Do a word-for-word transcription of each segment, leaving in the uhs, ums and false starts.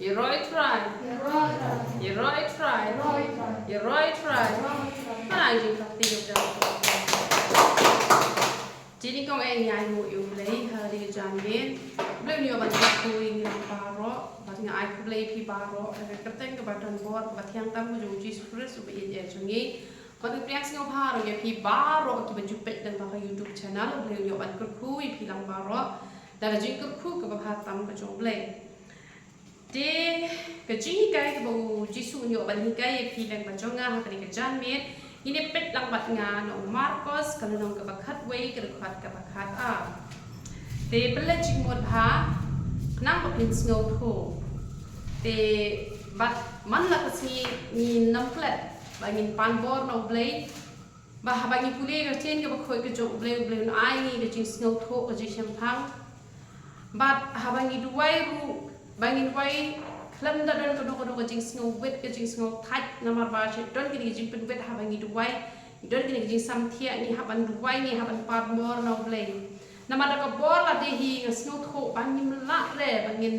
Ïaroh ïa U Trai. Ïaroh ïa U Trai. Ïaroh ïa U Trai. Ïaroh ïa U Trai. Ïaroh ïa U Trai. Ïaroh ïa U Trai. Te nyngkong eh ngi ainguh ïa U Blei ha kane ka janmiet. U Blei un ïoh ban kyrkhu ïa ngi baroh, bad nga ai khublei ïa phi baroh ha ka kyrteng kaba donbor, kaba thiang tam ka jong U Jisu Khrist uba ïeit jong ngi. Bad nga pdiang sngewbha ruh ïa phi baroh kiba ju peit lyngba ka YouTube channel, U Blei un ïoh ban kyrkhu ïa phi lang baroh da ka jingkyrkhu kaba bha tam ka jong U Blei. Te ka jinghikai kaba U Jisu un ïoh ban hikai ïa phi lyngba jong nga ha kane ka janmiet, ngin ïa peit lang bad nga na u Markos ka lynnong kaba khatwei ka dkhot kaba khatar. Te pynleit jingmut bha, khnang ba phin sngewthuh. Te bad man la ka sngi ngin ym klet ba ngin pan bor na U Blei, ba haba ngi pule ka ktien kaba khuid ka jong U Blei, U Blei un ai ngi ka jingsngewthuh, ka jingshemphang. Bad haba ngi duwai ruh, ba ngin duwai khlem da don kano kano ka jingsngewwit, ka jingsngewthait, namar ba shu don kine ki jingpynwit haba ngi duwai, don kine ki jingsamthiah, ngi hap ban duwai, ngi hap ban pan bor na U Blei. Namar da ka bor lade hi nga sngewthuh ba ngim lah re ba ngin,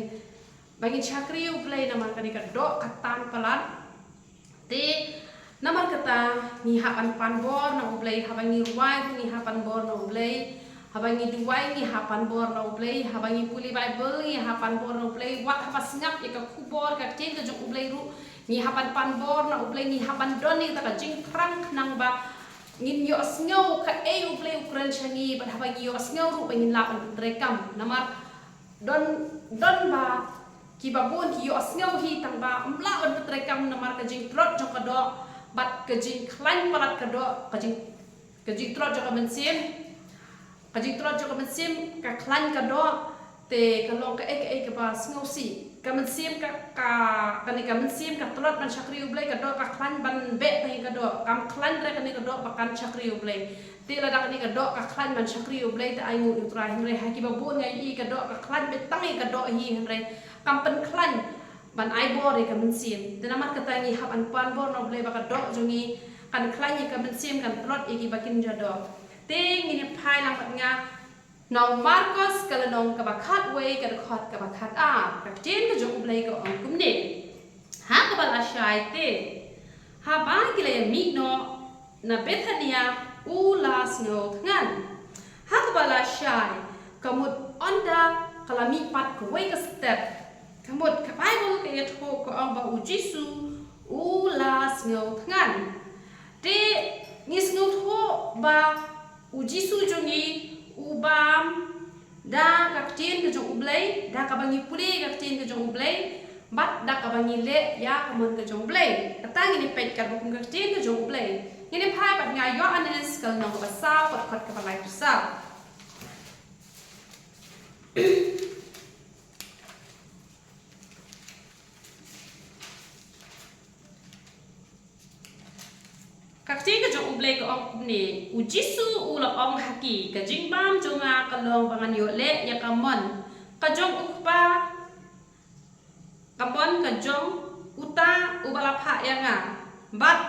ba ngin shakri U Blei, namar kane ka doh ka tan palat. Te namar kata ngi hap ban pan bor na U Blei, haba ngi rwai ruh ngi hap pan bor na U Blei, haba ngi duwai ngi hap pan bor na U Blei, haba ngi pule Baibl ngi hap pan bor na U Blei, wat haba sngap ïa ka khubor ka ktien ka jong U Blei ruh ngi hap ban pan bor na U Blei, ngi hap ban don ïa kata ka jingthrang khnang ba ngin ïohsngew kaei U Blei u kren sha ngi, bad haba ngi ïohsngew ruh ba ngin lah ban pyntreikam. Namar don, don ba kiba bun ki ïohsngew hi tang ba ym lah ban pyntreikam namar ka jingtlot jong ka doh bad ka jingkhlaiñ palat ka doh, ka jing, ka jingtlot jong ka mynsiem, ka jingtlot jong ka mynsiem, ka khlaiñ ka doh, te ka long kaei kaei kaba sngewsih. Ka mynsiem ka, ka, kane ka mynsiem ka tlot ban shakri U Blei, ka doh ka khlaiñ ban beh tang ïa ka doh, kam khlaiñ re kane ka doh ba kan shakri U Blei. Te lada kane ka doh ka khlaiñ ban shakri U Blei, te ainguh ïa U Trai, hynrei ha kiba bun nga ïohi ka doh ka khlaiñ beit tang ïa ka doh hi, hynrei kam pynkhlaiñ ban ai bor ïa ka mynsiem. Te namar kata ngi hap ban pan bor na U Blei ba ka doh jong ngi kan khlaiñ ïa ka mynsiem, kan tlot ïa kiba kynja doh. Te ngin ïa phai lang bad nga na u Markos ka lynnong kaba khatwei ka dkhot kaba khatar. Ka ktien ka jong U Blei ka ong kumne: Ha kaba lashai te, haba ki la ïa mih noh na Bethania, u la sngewthngan. Ha kaba lashai, ka mut ynda ka la mih pat kawei ka step, ka mut ka Baibl ka ïathuh ka ong ba U Jisu u la sngewthngan. Te ngi sngewthuh ba U Jisu jong ngi u bam da ka ktien ka jong U Blei, da kaba ngi pule ka ktien ka jong U Blei, bad da kaba ngi leh ïa ka mon ka jong U Blei. Kata ngin ïa peit katba kum ka ktien ka jong U Blei. Ngin ïa phai bad nga Ïoannis ka lynnong kaba saw, ka dkhot kaba laiphew saw. Ka ktien ka jong U Blei ka ong kumne: U Jisu u la ong ha ki, ka jingbam jong nga ka long ba ngan ïoh leh ïa ka mon ka jong U Kpa, ka mon ka jong uta uba la phah ïa nga, bad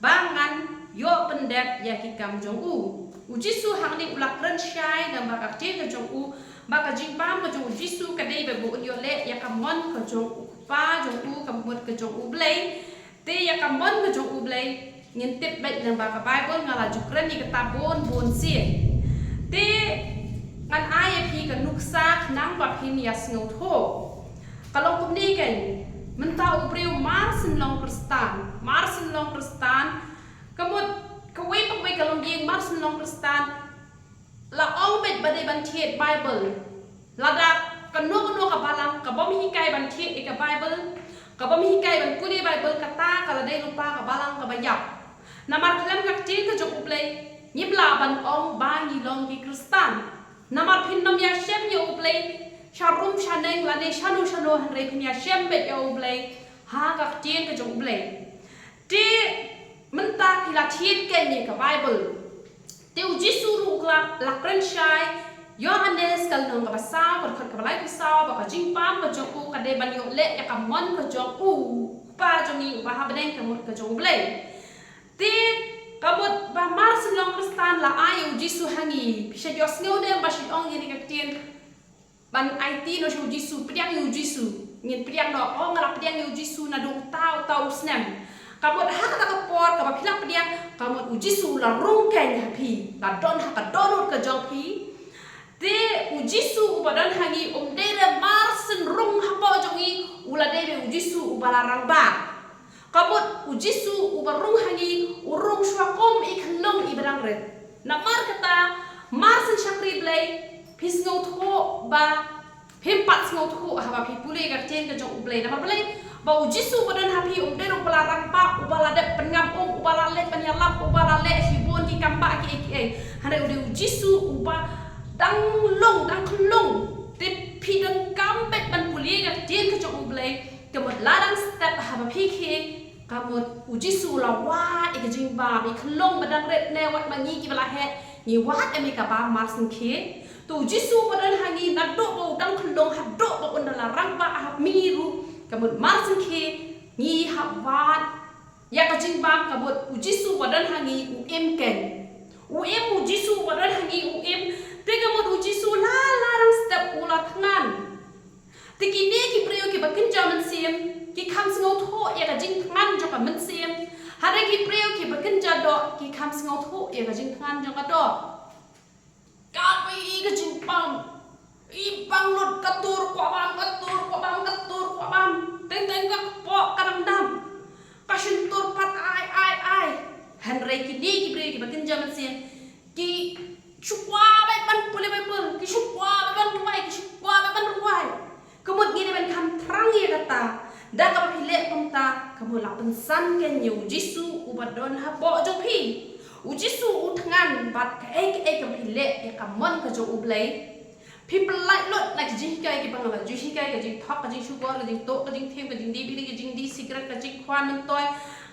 ba ngan ïoh pyndep ïa ki kam jong u. U Jisu hangne u la kren shai lyngba ka ktien ka jong u ba ka jingbam ka jong U Jisu ka dei ba un ïoh leh ïa ka mon ka jong U Kpa jong u, ka mut ka jong U Blei. Te ïa ka mon ka jong U Blei ngin tip beit lyngba ka Baibl, nga la ju kren ïa kata bun bun sien. Te ngan ai ïa phi ka nuksa khnang ba phin ïa sngewthuh. Ka long kumne keiñ, mynta u briew mar shen long Khristan, mar shen long Khristan, ka mut kawei pa kawei ka longïing mar shen long Khristan, la ong beit ba dei ban thied Baibl. Lada kano kano ka balang ka bym hikai ban thied ïa ka Baibl, ka bym hikai ban pule Baibl, kata ka la dei lypa ka balang kaba ïap. Namar khlem ka ktien ka jong U Blei ngim lah ban ong ba ngi long ki Khristan. Namar phin nym ïashem ïa U Blei sha rum sha neng lane shano shano, hynrei phin ïashem beit ïa U Blei ha ka ktien ka jong U Blei. Te mynta phi la thied keiñ ïa ka Baibl. Te U Jisu ruh u la, la kren shai, Ïoannis ka lynnong kaba saw, ka dkhot kaba laiphew saw, ba ka jingbam ka jong u ka dei ban ïoh leh ïa ka mon ka jong U Kpa jong ngi uba ha bneng, ka mut ka jong U Blei. Te ka mut ba mar shen long Khristan la ai ïa U Jisu ha ngi. Phi shu ïohsngew ne em ba shu ong ïa kane ka ktien? Ban aiti noh sha U Jisu, pdiang ïa U Jisu. Ngin pdiang noh, oh, nga la pdiang ïa u Jisu naduh uta uta u snem. Ka mut ha kata ka por kaba phi la pdiang, ka mut u Jisu u la rung keiñ ha phi, la don ha ka dohnud ka jong phi. Te u Jisu uba don ha ngi um dei re mar syn rung hapoh jong ngi, u la dei re u Jisu uba la rangbah. Ka mut u Jisu uba rung ha ngi u rung shuwa kum i khyllung iba dang rit. Namar kata, mar syn shakri Blei, phi sngewthuh ba phim pat sngewthuh haba phi pule ka ktien ka jong u Blei. Namar balei? Ba u Jisu uba don ha phi um dei ruh uba la rangbah, uba la dep pynngam um, uba la leh ban ïalap, uba la leh shibun ki kam bah kiei kiei. Hynrei u dei u Jisu uba dang lung, dang khyllung. Te phi donkam beit ban pule ka ktien ka jong u Blei. Ka mut la dang step haba phi khie, ka mut u Jisu u la wad ïa ka jingbam, i khyllung ba dang rit ne wat ma ngi kiba la heh, ngi wad em ïa ka bam mar syn khie. To u Jisu uba don ha ngi naduh ba u dang khyllung haduh ba un da la rangbah ha mi ruh, ka mut mar syn khie ngi hap wad ïa ka jingbam, ka mut u Jisu uba don ha ngi u im keiñ. U im, u Jisu uba don ha ngi u im. Te ka mut u Jisu la la dang step u la thngan. Te kine ki briew kiba kynja mynsiem ki kham sngewthuh ïa ka jingthngan jong ka mynsiem. Hynrei ki briew kiba kynja doh ki kham sngewthuh ïa ka jingthngan jong ka doh. Ka phi i ka jingbam, i bang lut, ka tur kwah bam, ka tur kwah bam, ka tur kwah bam. Teng teng ka kpoh ka dang dam, ka shyntur pat ai ai ai. Hynrei kine ki briew kiba kynja mynsiem ki shu kwah beit ban pule Baibl, ki shu kwah beit ban rwai, ki shu kwah beit ban rwai. Ka mut ngi dei ban kham thrang ïa kata. Da kaba phi leh kumta, ka mut la pynsan keiñ ïa u Jisu uba don hapoh jong phi. U Jisu u thngan bad kaei kaei kaba phi leh ïa ka mon ka jong u Blei. Phi pyllait lut na ki jinghikai kiba nga la ju hikai, ka jingthok, ka jingsugor, ka jingtuh, ka jingthim, ka jingdie biri, ka jingdie sikret, ka jingkhwan myntoi,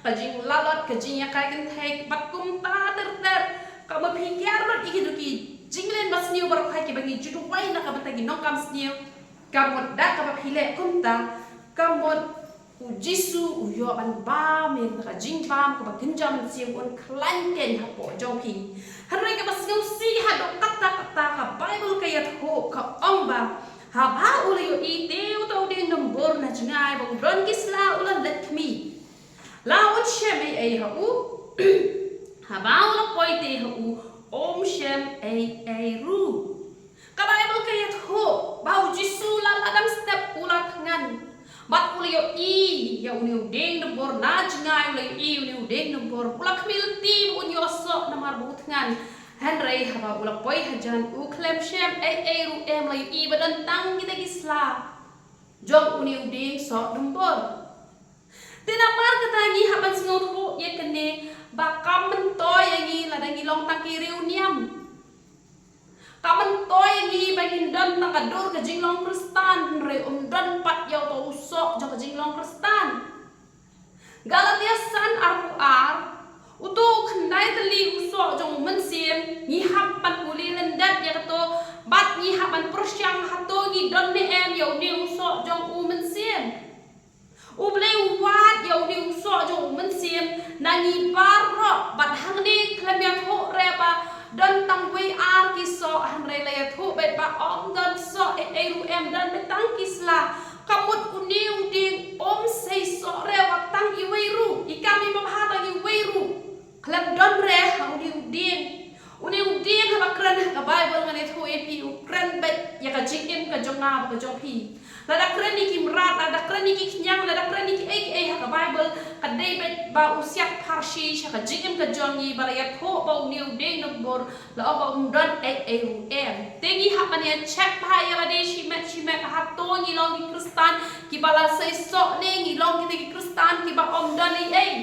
ka jinglalot, ka jingïakai kynthei bad kumta ter ter. Kaba phi kiar lut ïa kito ki jingleh basniew baroh kiba ngi ju duwai na ka bynta ki nongkam sniew. Ka mut da kaba phi leh kumta, ka mut u Jisu u ïoh ban bam ïa ka jingbam kaba kynja mynsiem, un khlaiñ keiñ hapoh jong phi. Hynrei kaba sngewsih haduh katta katta, ka Baibl ka ïathuh ka ong ba haba u la ïohi te uta u dieng dumbur na jngai ba u don ki sla, u la leit khmih. La un shem ei ei ha u. Haba u la poi te ha u, um shem ei ei ruh. Ka Baibl ka ïathuh ba u Jisu la la dang step u la thngan. Bad u la ïohi ïa une u dieng dumbur na jngai, u la ïohi une u dieng dumbur. U la khmih lynti ba un ïoh soh namar ba u thngan. Hynrei haba u la poi hajan, u khlem shem ei ei ruh em, la ïohi ba don tang kita ki sla jong une u dieng soh dumbur. Te namar kata ngi hap ban sngewthuh ïa kane ba kam myntoi ïa ngi lada ngi long tang ki riewniam. Kam myntoi ïa ngi ba ngin don tang ka dur ka jinglong Khristan, hynrei um don pat ïa uto u soh jong ka jinglong Khristan. Galatia san arphew ar, uto u khyndai tylli u soh jong u mynsiem, ngi hap ban pule lyndet ïa kato, bad ngi hap ban pyrshang hato ngi don ne em ïa une u soh jong u mynsiem. U Blei u wad ïa une u soh jong u mynsiem na ngi baroh, bad hangne khlem ïathuh re ba don tang wei ar ki soh, hynrei la ïathuh beit ba ym don soh ei ei ruh em, don beit tang ki sla. Ka mut une u dieng um sei soh re wat tang iwei ruh, i kam i babha tang iwei ruh khlem don re ha une u dieng. Une u dieng haba kren ha ka Baibl, ngan ïathuh ïa phi, u kren beit ïa ka jingim ka jong nga bad ka jong phi. Lada kren ïa ki mrad, lada kren ïa ki khñiang, lada kren ïa kiei kiei ha ka Baibl, ka dei beit ba u siat pharshi sha ka jingim ka jong ngi, ba la ïathuh ba une u dieng dumbur la ong ba um don ei ei ruh em. Te ngi hap ban ïa check bha ïa lade shimet shimet, hato ngi long ki Khristan kiba la sei soh ne ngi long kita ki Khristan kiba ym don ei ei.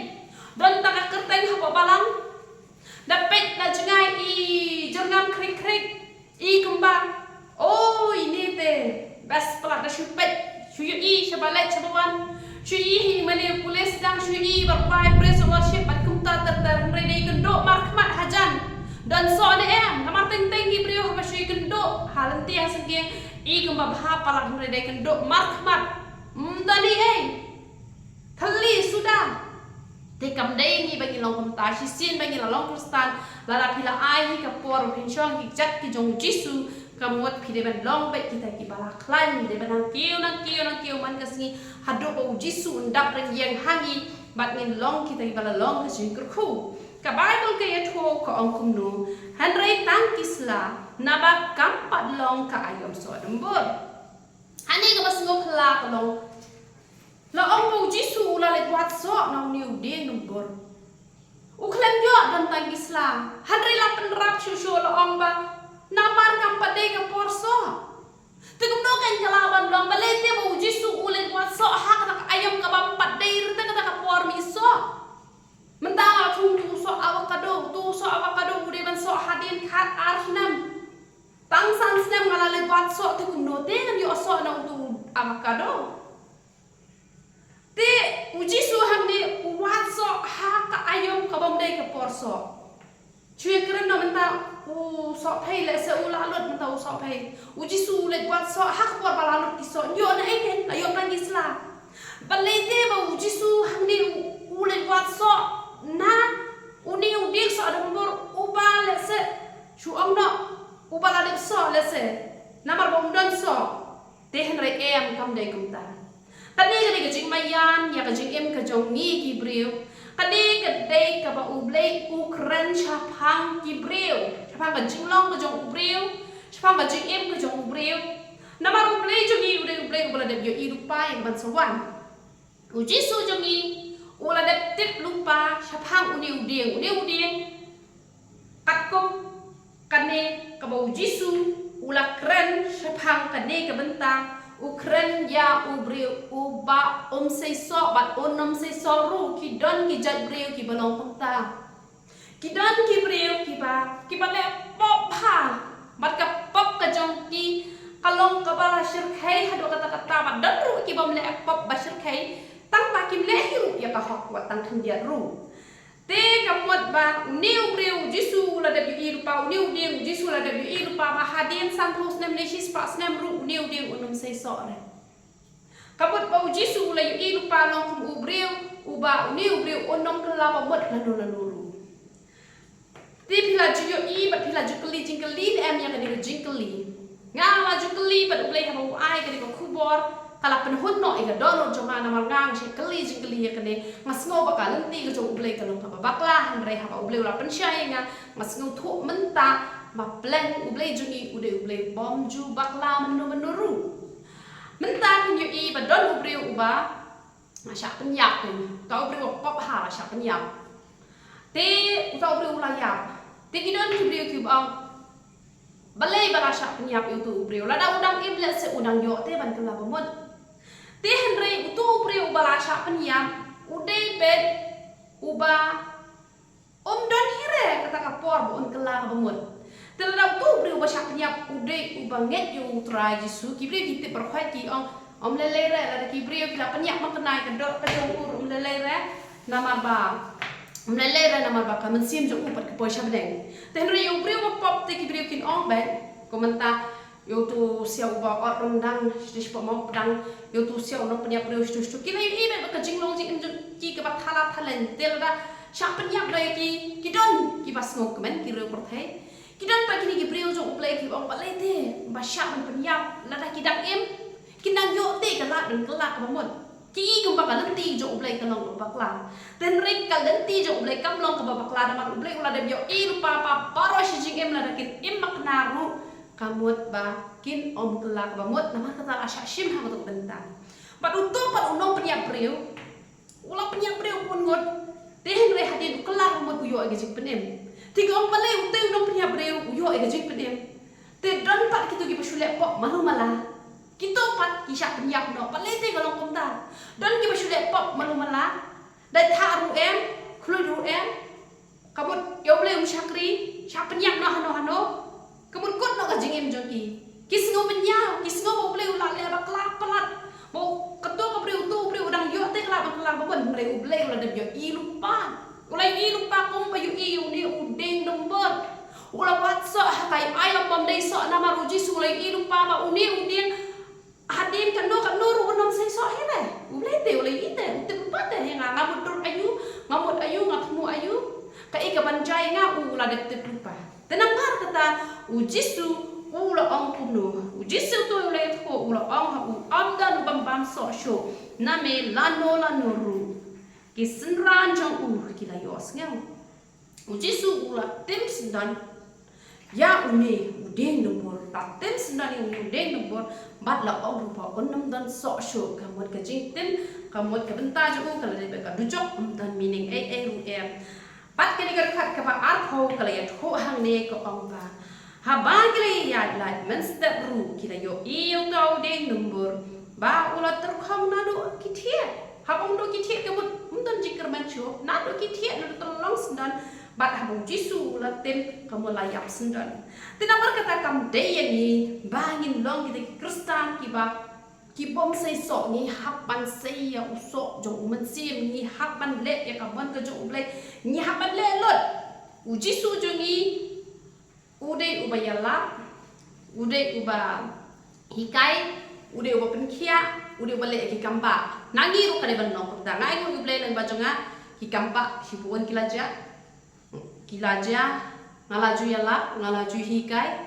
Don tang ka kyrteng hapoh balang. Da peit na jngai i jyrngam khrik khrik, i kumba, o, ine te best palat, da shu peit, shu ïohi shaba leit shaba wan, shu ïohi mane pule sdang, shu ïohi ba rwai praise and worship bad kumta ter ter, hynrei dei kynduh markhmat hajan. Don soh ne em? Namar teng teng ki briew haba shu ïakynduh ha lynti ha syngkien, i kumba bha palat, hynrei dei kynduh markhmat. Ym don ei ei. Thylli suda. Te kam dei ngi ba ngi long kumta. Shisien ba ngi la long Khristan, lada phi la ai hi ka por ba phin shong ki kjat ki jong u Jisu, Ka mut phi dei ban long bad kita kiba la khlaiñ, dei ban nang kiew, nang kiew, nang kiew man ka sngi haduh ba u Jisu un dap rynïeng ha ngi bad ngin long kita kiba la long ka jingkyrkhu. Ka Baibl ka ïathuh ka ong kumno, hynrei tang ki sla, naba kam pat long ka aïom soh dumbur. Hangne kaba sngewphylla ka long, la ong ba u Jisu u la leit wad soh na une u dieng dumbur. U khlem ïoh don tang ki sla. Hynrei la pynrap shuh shuh la ong ba namar kam pat dei ka por soh. Te kumno kan ka lah ban long, balei te ba u Jisu u leit wad soh ha kata ka aïom kaba ym pat dei, ruh te kata ka por mih soh. Mynta nga la thung utu u soh avocado, utu u soh avocado u dei ban soh hadien khat ar snem. Tang san snem nga la leit wad soh, te kumno te ngan ïoh soh na utu u avocado. Te u Jisu hangne u wad soh ha ka aïom kaba ym dei ka por soh. Shu ïakren noh mynta u sohphei lehse u la lut, mynta u sohphei. U Jisu u leit wad soh ha ka por ba la lut ki soh. Ïoh na ei te, la ïoh tang ki sla. Balei te ba u Jisu hangne u, u leit wad soh na une u dieng soh dumbur uba lehse shu ong noh uba la dep soh lehse namar ba um don soh. Te hynrei em, kam dei kumta. Kane ka dei ka jingmaïan ïa ka jingim ka jong ngi ki briew. Kane ka dei kaba U Blei u kren shaphang ki briew, shaphang ka jinglong ka jong u briew, shaphang ka jingim ka jong u briew. Namar U Blei jong ngi u dei U Blei uba la dep ïohi lypa ïa ka ban sa wan. U Jisu jong ngi u la dep tip lypa shaphang une u dieng, une u dieng. Katkum kane kaba u Jisu u la kren shaphang kane ka bynta, u kren ïa u briew uba um sei soh bad un ym sei soh ruh. Ki don ki jait briew kiba long kumta. Ki don ki briew kiba, kiba leh pop bha. Bad ka pop ka jong ki ka long kaba la shyrkhei haduh katta katta, bad don ruh ki bym leh pop ba shyrkhei, tang ba kim leh hi ruh ïa ka hok wat tang khyndiat ruh. Te ka mut ba une u briew u Jisu u la dep ïohi lypa, une u dieng u Jisu u la dep ïohi lypa ba hadien sanphew snem ne shispah snem ruh une u dieng un ym sei soh re. Ka mut ba u Jisu u la ïohi lypa long kum u briew uba, une u briew un ym kylla ba mut lano lano ruh. Te phi la ju ïohi bad phi la ju kylli jingkylli ne em ïa kane ka jingkylli? Nga la ju kylli bad U Blei haba u ai kane ka khubor ka la pynhun noh ïa ka dohnud jong nga, namar nga nga shu kylli jingkylli ïa kane. Nga sngew ba ka lynti ka jong U Blei ka long kaba bakla, hynrei haba U Blei u la pynshai ïa nga, nga sngewthuh mynta ba pleng U Blei jong ngi u dei U Blei bym ju bakla mynno mynno ruh. Mynta phin ïohi ba don u briew uba la shah pynïap, uta u briew uba pop bha la shah pynïap. Te uta u briew u la ïap. Te ki don ki briew kiba ong, balei ba la shah pynïap ïa utu u briew? Lada u dang im lehse u dang ïoh te ban kylla ba mut. Te hynrei utu u briew uba la shah pynïap u dei beit uba um don hi re kata ka por ba un kylla kaba mut. Te lada utu u briew uba shah pynïap u dei uba ngeit ïa U Trai Jisu, ki briew ki tip baroh, ki ong, ym lei lei re, lada ki briew ki la pynïap makna ïa ka doh ka jong u ruh ym lei lei re, namar ba, ym lei lei re namar ba ka mynsiem jong u pat ka poi sha bneng. Te hynrei ïa u briew uba pop te ki briew kin ong beit, kumta ïa utu u siaw uba ot rymdang, shito shipor mawpdang, ïa utu u siaw u nongpynïap briew, shito shito. Ki la ïohi beit ba ka jinglong jingim jong ki kaba thala thalaiñ. Te lada shah pynïap da ïa ki, ki don kiba sngewkmen, ki riew pyrthei. Ki don pat kine ki briew jong U Blei kiba ong, balei te ba shah ban pynïap, lada ki dang im kin dang ïoh te ka lad ban kylla kaba mut. Ki i kumba ka lynti jong U Blei ka long kaba bakla. Te hynrei ka lynti jong U Blei kam long kaba bakla, namar U Blei u la dep ïohi lypa ba baroh shi jingim lada kin im makna ruh, ka mut ba kin ym kylla kaba mut, namar kata la shah shim ha kato ka bynta. Bad uto pat u nongpynïap briew u la pynïap briew bun ngut, te hynrei hadien u kylla kaba mut u ïoh ïa ka jingpynim. Te ki ong, balei uto u nongpynïap briew u ïoh ïa ka jingpynim? Te don pat kito kiba shu leh pop malu mala, kito pat ki shah pynïap noh. Balei te ka long kumta? Don kiba shu leh pop malu mala, dei thah ruh em, khluit ruh em. Ka mut ïa U Blei um shakri, shah pynïap noh hano hano. Ka mut kut noh ka jingim jong ki. Ki sngew mynñiaw, ki sngew ba U Blei u la leh bakla palat. Ba kato ka briew, uto u briew u dang ïoh te ka lad ban kylla ba mut, hynrei U Blei u la dep ïohi lypa. U la ïohi lypa kumba ïohi ïa une u dieng dumbur. U la wad soh ha ka aïom bym dei soh, namar u Jisu u la ïohi lypa ba une u dieng hadien kano kano ruh un ym sei soh hi re. U Blei te u la ïohi te, u tip lypa te, ïa nga, nga mut dur aïu, nga mut aïu, nga thmu aïu, kaei kaban jia ïa nga, u la dep tip lypa. Te namar kata u Jisu U la ong kumno? U Jisu to u la ïathuh, u la ong ha u, ym don u bym bam soh shuh na me lano lano ruh. Ki synran jong u ki la ïohsngew. U Jisu u la tim syndon ïa une u dieng dumbur, la tim syndon ïa une u dieng dumbur, bad la ong ruh ba un ym don soh shuh. Ka mut ka jingtim, ka mut ka bynta jong u ka la dei bad ka dujok, ym don meaning ei ei ruh em. Bad kane ka dkhot kaba arphew ka la ïathuh hangne, ka ong ba haba ki la ïaid lait mynstep ruh ki la ïohi ïa uta u dieng dumbur ba u la tyrkhong naduh ki thiah. Haba ong naduh ki thiah ka mut ym don jingkyrmen shuh, naduh ki thiah, naduh tyllong syndon. Bad haba u Jisu u la tim ka mut la ïap syndon. Te namar kata kam dei ïa ngi ba ngin long kita ki Khristan kiba ki bym sei soh, ngi hap ban sei ïa u soh jong u mynsiem, ngi hap ban leh ïa ka mon ka jong U Blei, ngi hap ban leh lut. U Jisu jong ngi u dei uba ïalap, u dei uba hikai, u dei uba pynkhiah, u dei uba leh ïa ki kam bah. Na ngi ruh ka dei ban long kumta. Nga ainguh ïa U Blei lyngba jong nga, ki kam bah shibun ki la jia, ki la jia, nga la ju ïalap, nga la ju hikai.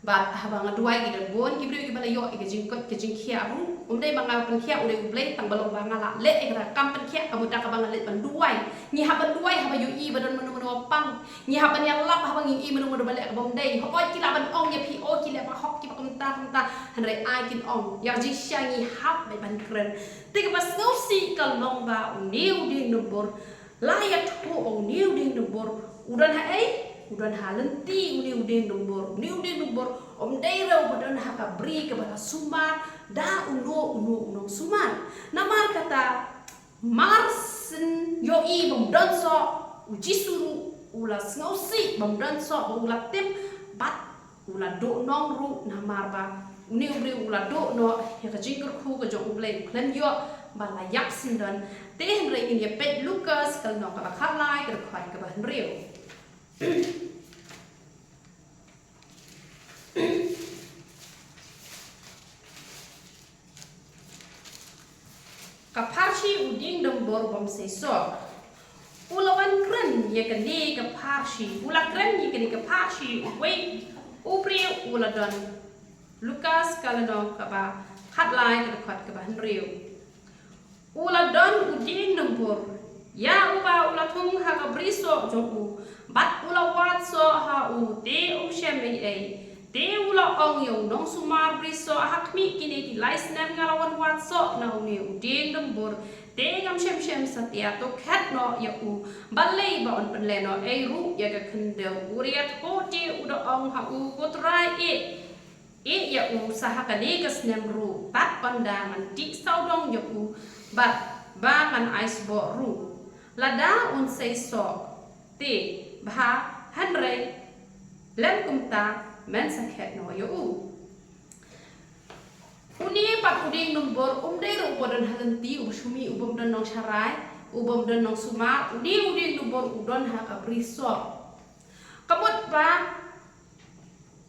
Bad haba nga duwai ki don bun ki briew kiba la ïoh ïa ka jingkoit ka jingkhiah ruh. Ym dei ba nga pynkhiah, u dei U Blei, tang ba long ba nga la leh ïa ka kam pynkhiah, ka mut da kaba nga leit ban duwai. Ngi hap ban duwai haba ïohi ba don mano mano ba pang. Ngi hap ban ïalap haba ngi ïohi mano mano ba leh kaba ym dei. Hooid ki lah ban ong ïa phi, oh ki leh ba hok kiba kumta kumta. Hynrei ai kin ong. Ïa ka jingshisha ngi hap ban kren. Te kaba sngewsih ka long ba une u dieng dumbur la ïathuh ba une u dieng dumbur u don ha ei? U don ha lynti une u dieng dumbur. Une u dieng dumbur um dei ruh ba don ha ka bri kaba la sumar da uno uno u nongsumar. Namar kata mar syn ïohi ba um don soh, u Jisu ruh u la sngewsih ba um don soh, ba u la tim bad u la duh noh ruh namar ba une u briew u la duh noh ïa ka jingkyrkhu ka jong U Blei, u khlem ïoh ba la ïap syndon. Te hynrei ngin ïa peit Lukas ka lynnong kaba khatlai ka dkhot kaba hynriew. Ka pharshi u dieng dumbur bym sei soh. U la wan kren ïa kane ka pharshi, u la kren ïa kane ka pharshi uwei u briew u la don. Lukas ka lynnong kaba khatlai ka dkhot kaba hynriew. U la don u dieng dumbur ïa uba u la thung ha ka bri soh jong u, bad u la wad soh ha u te um shem ei ei. Te u la ong ïa u nongsumar bri soh, ha khmih kine ki lai snem nga la wan wad soh na une u dieng dumbur, te ngam shem shem satia. To khet noh ïa u, balei ba un pynlehnohei ruh ïa ka khyndew. U la ïathuh te u da ong ha u, ko Trai, ïeh, ïeh ïa u sa ha kane ka snem ruh, tad ynda ngan tih sawdong ïa u bad ba ngan ai sboh ruh. Lada un sei soh te bha, hynrei lym kumta, men sa khet noh ïa u. Une pat u dieng dumbur um dei ruh uba don ha lynti, uba shu mih, u bym don nongsharai, u bym don nongsumar. Une u dieng dumbur u don ha ka bri soh. Ka mut ba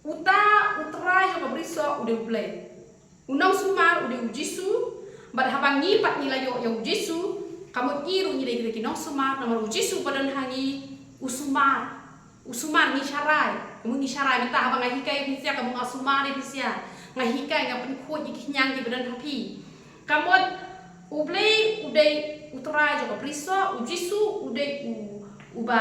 uta u trai jong ka bri soh u dei U Blei. U nongsumar u dei u Jisu. Bad haba ngi pat ngi la ïoh ïa u Jisu, ka mut ngi ruh ngi dei kita ki nongsumar, namar u Jisu ba don ha ngi u sumar. U sumar, ngi sharai. Ka mut ngi sharai, mynta haba nga hikai ïa phi sha, ka mut nga sumar ïa phi sha. Nga hikai, nga pynkhuid ïa ki khñiang kiba don ha phi. Ka mut U Blei u dei u trai jong ka bri soh, u Jisu u dei u, uba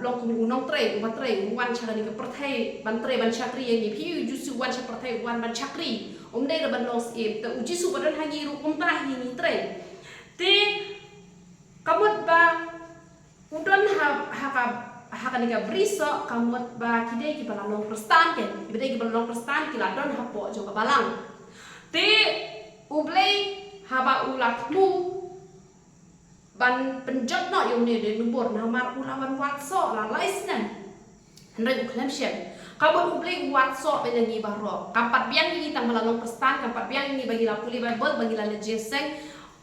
long kum u nongtrei, uba trei, u wan sha kane ka pyrthei ban trei, ban shakri ïa ngi. Phi, u Jisu u wan sha pyrthei, u wan ban shakri, um dei ruh ban long syiem. Te u Jisu ba don ha ngi ruh kumta hi ngi trei. Te ka mut ba u don ha, ha ka, ha kane ka bri soh, ka mut ba ki dei kiba la long Khristan, ki, kiba dei kiba la long Khristan ki la don hapoh jong ka balang. Te U Blei haba u la thmu ban pynjot noh ïa une u dieng dumbur, namar u la wan wad soh la lai snem, hynrei u khlem shem. Ka mut U Blei u wad soh ban ïa ngi baroh. Kam pat biang ïa ngi tang ba la long Khristan, kam pat biang ïa ngi ba ngi la pule Baibl, ba ngi la leit jingïaseng.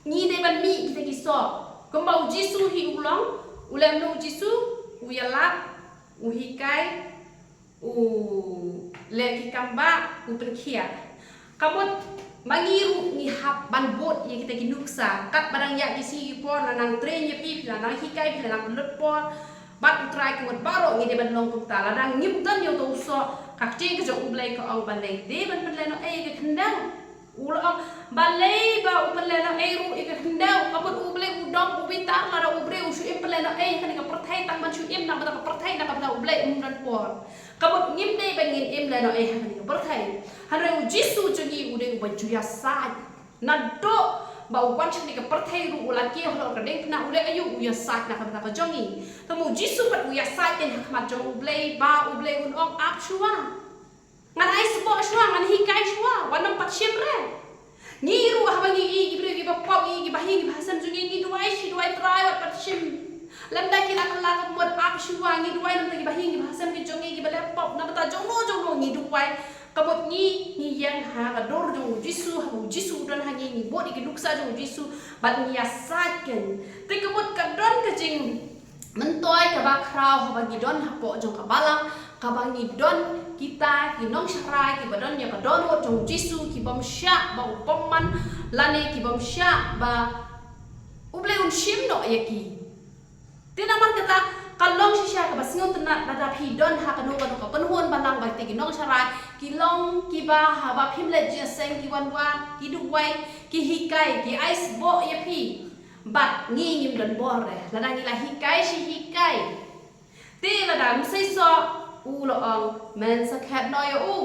Ngi dei ban mih kita ki soh. Kumba u Jisu hi u long, u leh kumno u Jisu? U ïalap, u hikai, u leh ki kam bah, u pynkhiah. Ka mut ma ngi ruh ngi hap ban bud ïa kita ki nuksa. Katba dang ïaid ki sngi ki por, la nang train ïa phi, phi la nang hikai, phi la nang pynlut por bad u Trai. Ka mut baroh ngi dei ban long kumta. Lada ngim don ïa uta u soh, Ka ktien ka jong U Blei ka ong balei dei ban pynlehnohei ïa ka khyndew. U la ong balei ba u pynlehnohei ruh ïa ka khyndew. Ka mut U Blei u dom u bitar lada u briew u shu im pynlehnohei ha kane ka pyrthei tang ban shu im na ka bynta ka pyrthei, na ka bynta U Blei um don por. Ka mut ngim dei ba ngin im lehnohei ha kane ka pyrthei. Hynrei U Jisu jong ngi u dei uba ju ïasaid. Naduh ba u wan sha kane ka pyrthei ruh u la kiew halor ka diengphna, u leh aïu? U ïasaid na ka bynta ka jong ngi. Te ma U Jisu pat u ïasaid kein ha khmat jong U Blei ba U Blei un ong ap shuwa. Ngan ai sboh shuwa, ngan hikai shuwa, wat nym pat shim re. Ngi ruh haba ngi ïohi ki briew kiba pop, ngi ïohi ki bahaïing ki bahasem jong ngi, ngi duwai shi duwai, Trai wat pat shim. Lymda ki la kylla ka mut ap shuwa, ngi duwai namar ki bahaïing ki bahasem ki jong ngi kiba leh pop, namar jong no jong no ngi duwai. Ka mut ngi, ngi ïeng ha ka dur jong U Jisu, haba U Jisu u don ha ngi, ngi bud ïa ki nuksa jong U Jisu bad ngi ïasaid kein. Te ka mut ka don ka jingmyntoi kaba khraw haba ngi don hapoh jong ka balang, kaba ngi don kita ki nongsharai kiba don ïa ka dohnud jong U Jisu, ki bym shah ba u pynman lane ki bym shah ba U Blei un shim noh ïa ki. Te namar kata ka long shisha kaba sngewtynnat lada phi don ha kano kano ka kynhun balang ba kita ki nongsharai ki long kiba haba phim leit jingïaseng ki wan wad, ki duwai, ki hikai, ki ai sboh ïa phi. Bad ngi ngim don bor re lada ngi la hikai shi hikai. Te lada ym seisoh u la ong men sa khet noh ïa u.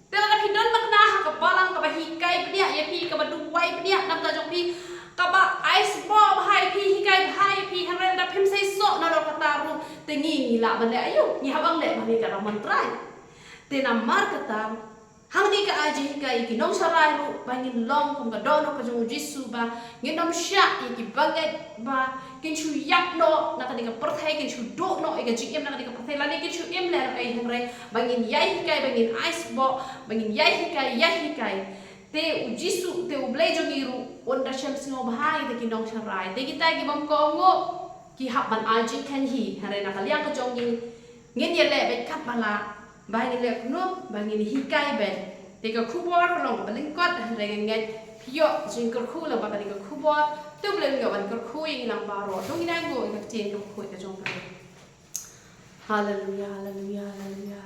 Te lada phi don makna ha ka balang kaba hikai bniah ïa phi, kaba duwai bniah na ka bynta jong phi, kaba ai sboh bha ïa phi, hikai bha ïa phi, hynrei lada phim seisoh na ka bynta ruh, te ngi ngi lah ban leh aïu? Ngi hap ban leh ba ngi ka dang mon Trai. Te namar kata hangne ka ai jinghikai ïa ki nongsharai ruh ba ngin long kum ka dohnud ka jong U Jisu ba ngin ym shah ïa ki bangeit ba kin shu ïap noh na kane ka pyrthei, kin shu duh noh ïa ka jingim na kane ka pyrthei, lane kin shu im lehnohei, hynrei ba ngin ïai hikai, ba ngin ai sboh, ba ngin ïai hikai, ïai hikai. Te U Jisu, te U Blei jong ngi ruh un da shem sngewbha ïa kita ki nongsharai. Te kita ki bym kohnguh ki hap ban ai jingkhein hi, hynrei na ka liang ka jong ngi ngin ïaleh beit katba lah. Ba ngin leh kumno? Ba ngin hikai beit. Te ka khubor ka long kaba lyngkot, hynrei nga ngeit phi ïoh jingkyrkhu lyngba kane ka khubor. Te U Blei un ïoh ban kyrkhu ïa ngi lang baroh. To ngin ïa nguh ïa ka ktien kaba khuid ka jong U Blei. Haleluya, haleluya, haleluya.